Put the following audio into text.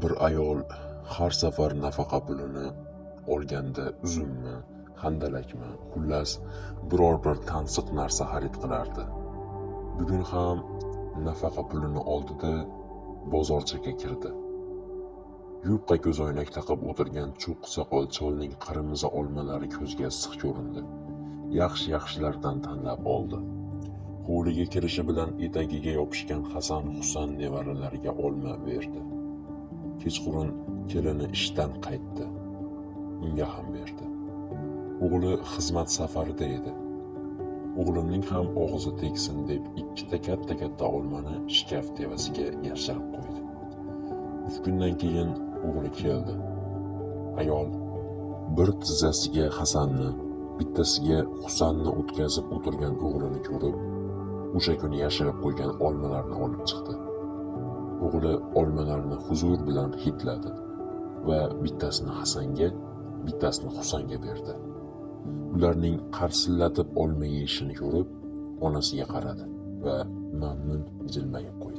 Bir ayol har safar nafaqa pulini olganda uzummi, handalakmi, xullas, biror bir tansiq narsa xarid qilardi. Bugun ham nafaqa pulini oldi-da, bozorchaga kirdi. Yupqa ko'zoynak taqib o'tirgan cho'q soqol cholning qirmizi olmalari ko'zga issiq ko'rindi. Yaxshi-yaxshilaridan tanlab oldi. Hovliga kirishi bilan etagiga yopishgan Hasan Husan nevaralariga olma berdi. Kechqurun kelini ishdan qaytdi. Unga ham berdi. O'g'li xizmat safarida edi. O'g'limning ham og'zi tegsin deb ikkita katta-katta olmani shkaf tevasiga yashirib qo'ydi. 3 kundan keyin o'g'li keldi. Ayol bir tizzasiga Hasanni, bittasiga Husanni o'tkazib o'tirgan o'g'lini ko'rib, o'sha kuni yashirib qo'ygan olmalarni olib chiqdi. O'g'li olmalarni huzur bilan hidladi va bittasini Hasanga, bittasini Husanga berdi. Ularning qarsillatib olma yeyishini ko'rib, onasiga qaradi va mamnun jilmayib qo'ydi.